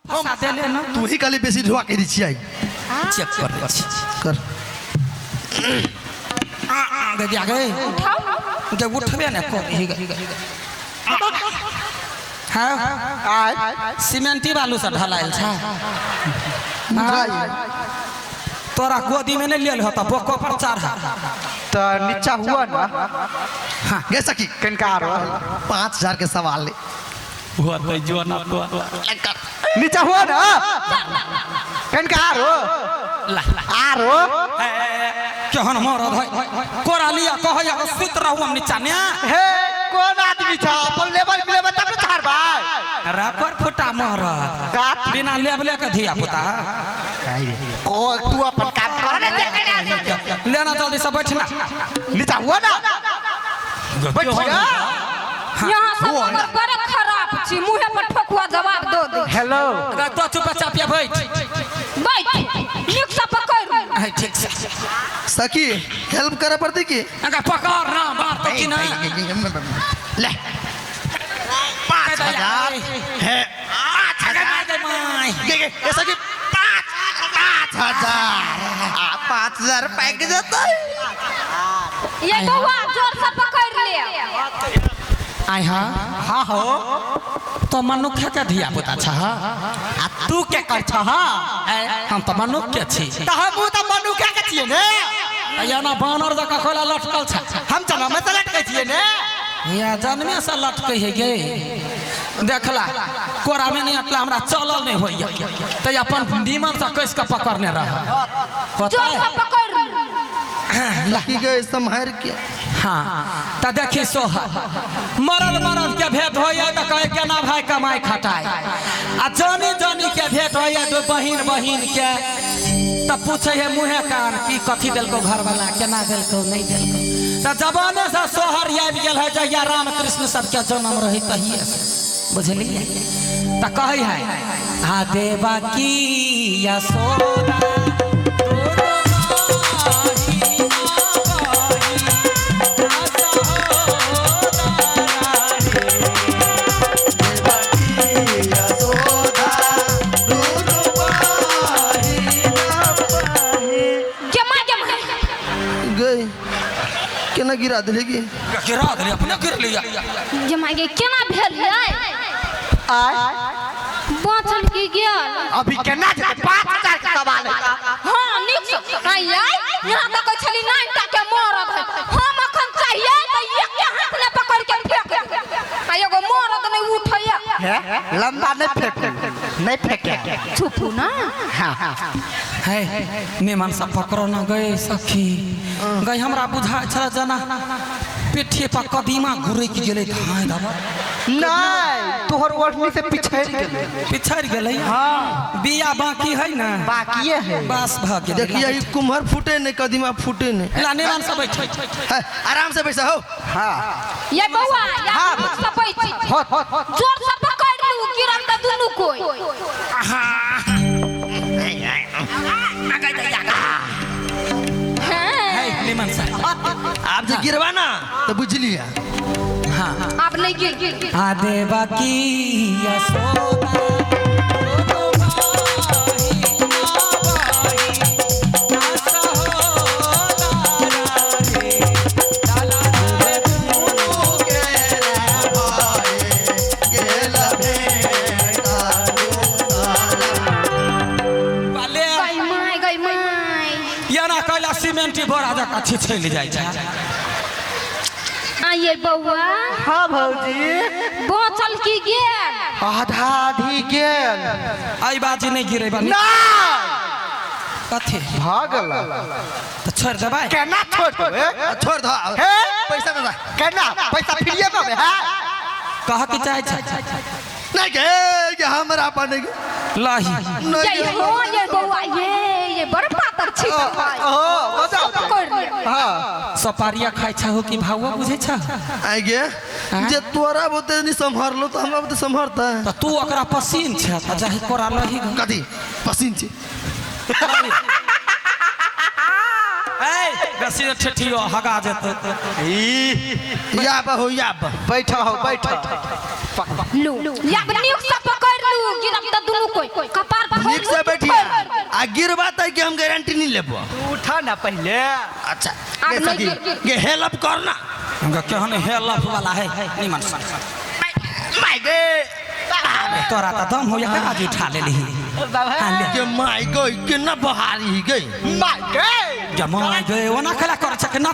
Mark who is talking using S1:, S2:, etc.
S1: फंसा देले ना।
S2: तू ही खाली बेसी ढुआ करी छियै।
S1: चेक कर दै छी।
S2: कर।
S1: आ आ दे दिया गए।
S3: उठाओ।
S1: जब उठबे ने कर ही गए। हाँ।
S4: आय।
S1: सीमेंटी बालू से ढलायल छै।
S2: बुझाइ।
S1: तोरा गोदी में नहीं लेल होता बोको पर चढ़ा।
S4: तो नीचा हुआ ना।
S2: गे सखी।
S4: कनका आरो।
S2: 5000 के सवाल ले।
S1: हुआ तो जो ना तो।
S4: नीचा हुआ ना। कनका आरो।
S1: ला।
S4: आरो।
S1: केहन मरद है कोरा लिया कहैया सुत रहू हम नीचा ने।
S4: हे कोन आदमी छ अपन लेवल मिलेबे तब ने छाड़बै।
S1: रबर फुटा मरद।
S4: का?
S1: बिना लेबले के धिया पुता।
S4: को तू अपन काम कर ना।
S1: लेना जल्दी से बैठना।
S4: नीचा हुआ ना। बैठ जा।
S3: यहाँ सब हमर बड़ खराब छी, मुँहे पर ठोकुआ जवाब दो दे।
S4: हेलो।
S1: तो चुप चाप बैठ।
S3: बैठ नीक से पकड़।
S1: है ठीक से।
S2: सखी हेल्प करे पड़ती की?
S1: अगर पकड़ ना मार तो की ना।
S2: ले 5000 है।
S1: 5000
S2: गे गे ए सखी 5000 5000 पैक जाता है।
S3: ये बौआ जोर से पकड़ ले।
S1: आय हाँ।
S4: हाँ हो।
S1: तो मनुख के धिया पुता छ।
S4: आ तू के कर छ?
S1: हम तो मनुख के छी।
S4: त हमहू त मनुख के छियै ने।
S1: या ना बानर जकाँ कोला लटकल छ।
S4: हम जनमे से लटकै छियै ने।
S1: या जन्मे से लटकै है गे। देखला कोरा में नहीं अटला हमरा चलल नहीं होइया त अपन नीमन से कस के पकड़ने रह।
S3: जोर से पकड़।
S2: सखी के संभार के।
S1: हाँ त देखी सोहर मरद मरद के भेंट होइया त कहे केना भाई कमाई खटाई, आ जानी जानी के भेंट होइया दो बहिन बहिन के त पूछे है मुँहे कान की कथी देलको घरवाला केना देलको नहीं देलको। त जमाने से सोहर आबि गेल है जहिया राम कृष्ण सबके जन्म रहे तहिए से, बुझलियै? त कहै है आ देवा की यशोदा
S3: जमा जमा
S2: गई केना गिरा देले की?
S1: गिरा देले अपने गिर लिया।
S3: जमा गे केना भेल यै?
S4: आय।
S3: बाँचल की गेल?
S4: अभी केना जेतै? 5000 के सवाल है।
S3: हाँ नीक से आय यै यहाँ तक कहै छली नाइन टा के मरद है, हम अखन चाहिए त एक के हाथ ने पकड़ के फेंक आ एगो मरद नहीं उठैया।
S4: हे लंबा नहीं फेंकू, नहीं फेंके।
S3: चुपू ना।
S4: हाँ।
S1: है निमन से पकड़ो ना गए सखी गई हमरा बुझा छल जना पीठे पर कदीमा घुरक गेलै धाय धबर।
S4: नहीं तोहर ओढ़नी से पिछड़ गेलै।
S1: पिछड़ गेलै।
S4: हाँ।
S1: बिया बाकी है ना?
S4: बाकिए है।
S1: बस भ गेलै।
S2: देखिए ई कुम्हर फूटे नहीं कदीमा फूटे नहीं।
S1: ला निमन से बैठ।
S2: है, आराम से बैठा हो।
S4: हाँ।
S3: ये बौआ या
S4: हाँ।
S3: से बैठ।
S4: हो।
S3: जोर से पकड़ लू गिरम त दुनू कोई।
S1: है निमन से।
S2: आप जे गिरवा ना तो बुझ लिया।
S1: हाँ।
S3: अब नहीं गिर।
S1: आ देवा की यशोदा
S3: गई माय गई माय।
S1: याना कैला सीमेंटी बोरा जकाँ छिछैल जाइ छै।
S3: आइए बौआ।
S4: हाँ भौजी।
S3: बाँचल की गेल?
S4: आधा आधी गेल।
S1: आई बाजी नहीं गिरे बा।
S4: नहीं।
S1: कथी?
S4: भागल।
S1: तो छोड़ देबै?
S4: केना छोड़ देबै?
S2: छोड़ दो।
S4: हे?
S2: पैसा दे दे।
S4: केना? पैसा फ्रीए में है?
S1: कह के चाहे छै?
S2: नहीं गे, ये हमरा अपन नहीं गे।
S1: लाही।
S2: नहीं
S3: ये
S2: गे।
S3: हो ये बौआ ये बड़ पातर छी भाई।
S4: ओ बताओ।
S3: पकड़ ले।
S4: हाँ।
S1: सपारिया खाइ छहो कि भावो बुझै छ?
S2: आई गे, जे तोरा बोते नहीं संभारलो तो हमरा बोते संभारता है।
S1: त तू ओकरा पसीन छ त जाहि कोरा लही ग।
S2: कथी? पसीन छी।
S1: ए बेसी ठेठियो हगा जेतै।
S2: या बा हो या बा।
S4: बैठो हो बैठो।
S3: लू या नीक से पकड़ लू तू गिरब त दुनू कोई कपार पर
S2: नीक से बैठिया आ गिरबा त कि हम गारंटी नहीं लेबो।
S4: तू उठा ना पहले।
S2: अच्छा
S3: आब
S2: गे
S3: नहीं
S2: सखी,
S3: गिर-
S2: गे हेल्प कर ना।
S1: हमका केहन हेलफ वाला है निमन सन।
S2: माय गे।
S1: तोरा त दम हो या आज उठा लेली।
S4: बाबा।
S1: हाँ, ले।
S2: के माय गई, केना बहारी ही गई।
S4: माय गे।
S1: जमा गए ओना खेला कर छक ना।